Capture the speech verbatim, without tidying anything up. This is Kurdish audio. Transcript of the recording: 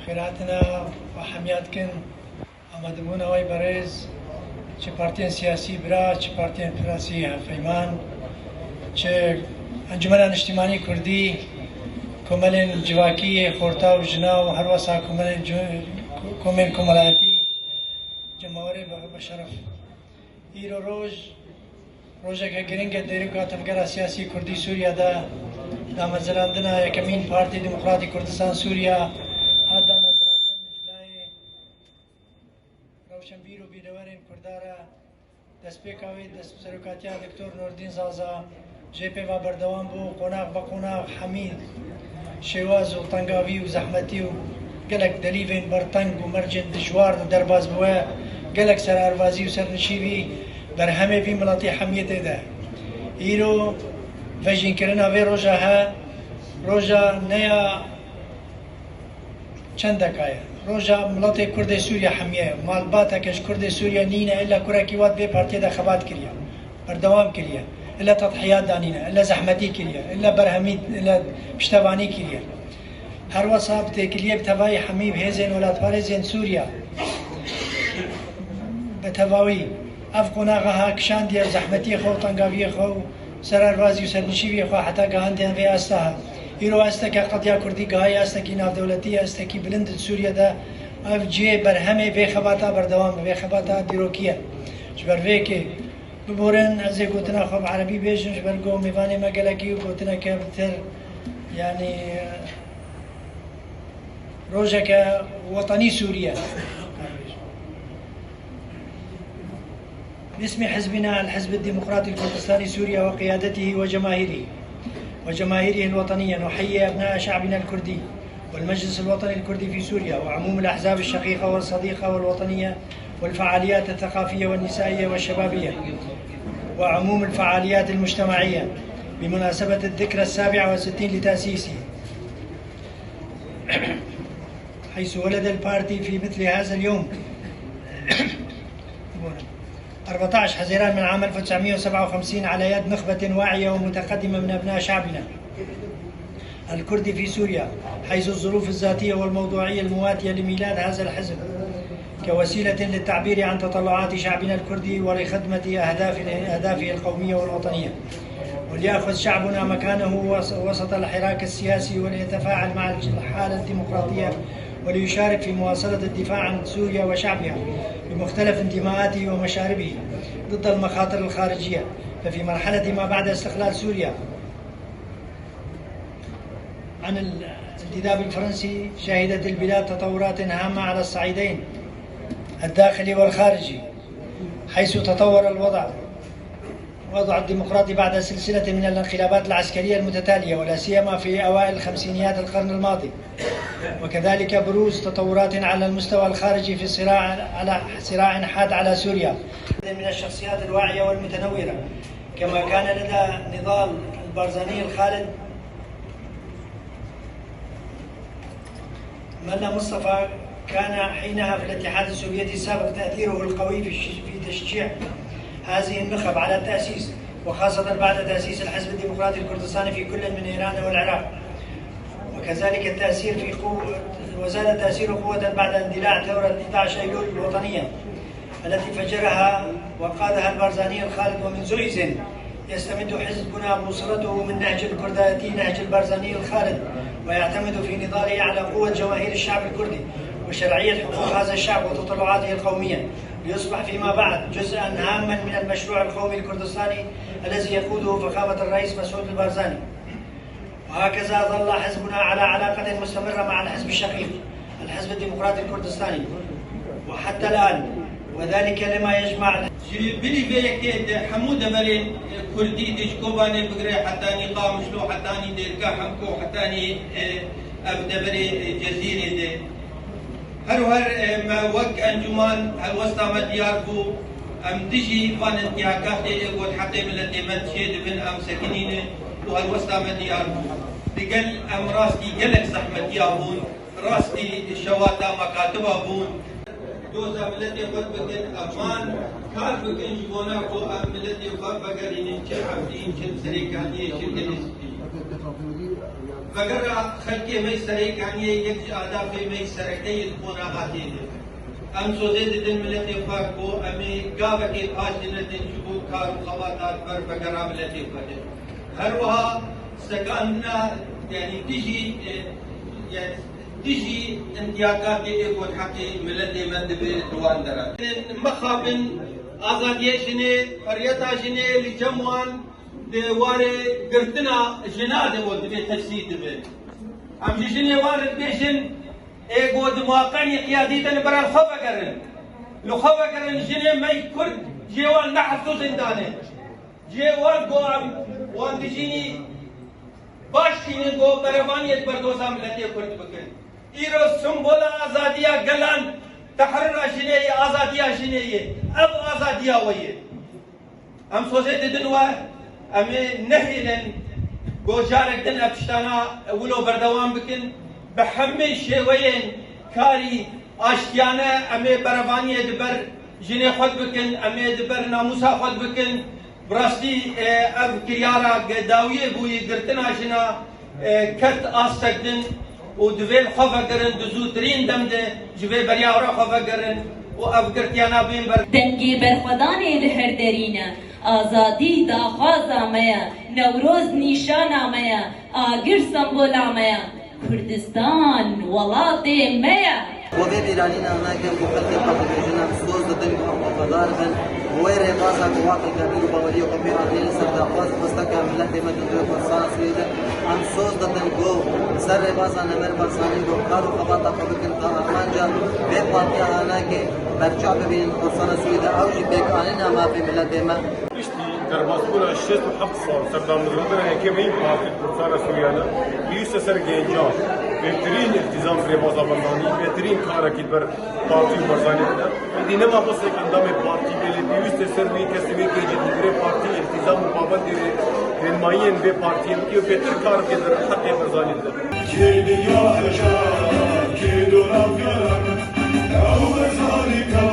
Xêrhatina we hemiya dikin. Amadebûna we berêz, çi partiyên siyasî bira, çi partiyên siyasî hevpeyman, çi Encûmena Niştimanî Kurdî, komelên civakî yê xorta û jina û herwesa komelên cu-, komên komelayetî, cemawerê be-, beşeref. Îro roj, rojeke giring e di dîroka tevgera siyasî kurdî Sûriye de. Damezrandina yekemîn Partî Demokratî Kurdistan Sûriye hat damezrandin ji layê rewşenbîr û bîrewerên Kurda re. Destpêka wê dest serokatiya Doktor Nurdîn Zaza jê pê ve berdewam bû. Qonax be qonax hemî şêwaz û tengavî û zehmetî û gelek delîvên berteng û mercên dijwar de derbas bûye. Gelek serarvazî û sernişîvî berhemê vî miletî hemiyê tê de. Îro vejînkirina vê roja he, roja ne ya çendeka ye. Roja miletê Kurdê Sûriye hemiye ye. Malbateke ji Kurdê Sûriye nîne, illa kurekî wat vê partiyê de xebat kiriye. Berdewam kiriye. Illa tedhiyat danîne. Illa zehmetî kiriye. Illa berhemî, illa piştevanî kiriye. Her wesa bi têkiliyê bi tevayî hemî bi hêzên welatparêzên Sûriye bi tevawî ev qonaxa ha kişandiye zehmetiyê xwe û tengaviyê xwe û serarvazî û sernişîviyê xwe heta gehandiye vê asta ha. Îro estek e qediya Kurdî gihaye estekî navdewletî ye, estekî bilind di Sûriye de. Ev cihê berhemê vê xebata berdewam e, vê xebata dîrokî ye. Ji ber vê yekê biborin, ez ê gotina xwe bi erebî bêjim, ji ber ku mêvanê me gelekî gotineke bi tir, yanî, rojeke wetenî Sûriye. باسم حزبنا الحزب الديمقراطي الكردستاني سوريا وقيادته وجماهيره، وجماهيره الوطنية، نحيي أبناء شعبنا الكردي والمجلس الوطني الكردي في سوريا وعموم الأحزاب الشقيقة والصديقة والوطنية والفعاليات الثقافية والنسائية والشبابية وعموم الفعاليات المجتمعية بمناسبة الذكرى السابعة والستين لتأسيسه، حيث ولد البارتي في مثل هذا اليوم، أربعتاش حزيران من عام ألف وتسعمية وسبعة وخمسين، على يد نخبة واعية ومتقدمة من أبناء شعبنا الكردي في سوريا، حيث الظروف الذاتية والموضوعية المواتية لميلاد هذا الحزب كوسيلة للتعبير عن تطلعات شعبنا الكردي ولخدمة أهداف، أهدافه القومية والوطنية. وليأخذ شعبنا مكانه وس-، وسط الحراك السياسي، وليتفاعل مع الحالة الديمقراطية، وليشارك في مواصلة الدفاع عن سوريا وشعبها بمختلف انتماءاته ومشاربه ضد المخاطر الخارجية. ففي مرحلة ما بعد استقلال سوريا عن الانتداب الفرنسي، شهدت البلاد تطورات هامة على الصعيدين الداخلي والخارجي، حيث تطور الوضع، الوضع الديمقراطي بعد سلسلة من الانقلابات العسكرية المتتالية، ولا سيما في أوائل خمسينيات القرن الماضي، وكذلك بروز تطورات على المستوى الخارجي في صراع، على صراع حاد على سوريا. من الشخصيات الواعية والمتنورة، كما كان لدى نضال البارزاني الخالد، ملا مصطفى كان حينها في الاتحاد السوفيتي السابق تأثيره القوي في الش-، في تشجيع هذه النخب على التأسيس، وخاصة بعد تأسيس الحزب الديمقراطي الكردستاني في كل من إيران والعراق، وكذلك التأثير في قوة، وزاد تأثيره قوة بعد اندلاع ثورة اثني عشر أيلول الوطنية التي فجرها وقادها البارزاني الخالد، ومنذ إذن يستمد حزبنا بوصلته من نهج الكرداتي، نهج البارزاني الخالد، ويعتمد في نضاله على قوة جماهير الشعب الكردي وشرعية حقوق هذا الشعب وتطلعاته القومية، ليصبح فيما بعد جزءا هاما من المشروع القومي الكردستاني الذي يقوده فخامة الرئيس مسعود البارزاني. وهكذا ظل حزبنا على علاقة مستمرة مع الحزب الشقيق، الحزب الديمقراطي الكردستاني، وحتى الآن، وذلك لما يجمع Ji bilî vê yekê di hemû deverên Kurdî de ji Kobanê bigire hetanî Qamişlo, hetanî Dêrika Hemko, hetanî, e, ev deverê, e, Cezîrê de. Her û her, e, me wek encûman helwesta me diyar bû. Em dijî van intihakatê ê ku di heqê miletê me çê dibin, em sekinîne û helwesta me diyar bû. Digel em rastî gelek zehmetiya bûn, rastî şewata mekatiba bûn. Doza miletê xwe bikin, evan kar bikin ji bona ku em miletê xwe vegerînin çi Efrîn, çi Serêkaniyê, çi Gelê Spî. Vegera xelkê me Serêkaniyê yek ji adafê me sereke ye di qonaxa tê de. Em sozê didin miletê xwe ku em ê gavekê paş dinedin ji bo kar û xebata di ber vegera miletê xwe de. Her wiha sekandina, yanî dijî, e, yanî dijî intihakatê ê ku di heqê miletê me dibe di wan de re. Mixabin azadiyê jinê, heriyeta jinê li cem wan di warê girtina jina de û divê tefsîr dibe. Em ji jinê wan re dibêjin, ê ku di maqenî qiyadî de li bera xwe vegerin. Li xwe vegerin jinê me yê Kurd cihê wan neheft û zindane. Cihê wan ku em wan dijînî baş tînin ku berevaniyê di berdoza miletê Kurd bikin. Îro simbola azadiya gelan, tehrira jinê ye, azadiya jinê ye. Ev azadiya we ye. Em sozê didin we, em ê nehêlin ku carek din ev tiştana wilo berdewam bikin. Bi hemî şêweyên karî aştiyane em ê berevaniyê di ber jinê xwe bikin, em ê di ber namûsa xwe bikin. Bi rastî, e, ev kiryara ge dawiyê bûyî girtina jina, e, ket astek din û divê li xwe vegerin, di zûtirîn dem de ji vê beriya re xwe vegerin û ev girtiyana bên ber. Dengê berxwedanê li her derî ne, azadî daxwaza me ye, Newroz nîşana me ye, agir sembola me ye. Kurdistan welatê me ye. Bo vê bîranîna nake ku xelkê xwe dibêjin, em soz didin ku em xwefedar bin. Wê rêbaza ku waqî kerdin û baweriya xwe pê anîn li ser daxwaz xwesteke miletê me di navê Kurdistanê Swêdê. Em soz didin ku ser rêbaza Nemir Barzanî ku kar û xebata xwe bikin ta armanca vê partiya nake berçav bibînin Kurdistanê Swêdê. Ew jî pêkanîna mafê miletê me. Piştî derbasbûna şêst û heft sal serdamizrandina yekê me yî partî Kurdistana Sûriyane, pêwîst e ser gencan bêhtirîn îltîzam bi rêbaza Barzanî, bêhtirîn karekî li ber partî û Barzanî bide. Êdî nema bes yek endamê partî bê, lê pêwîst e ser wî kesê wê kê jî digire partî îltîzam û pabendê rê-, rênmayiyên vê partiyê bike û bêhtir kar bike di heqê Barzanî de. Kê dinya hejar, kê dola filan, ew Barzanî ka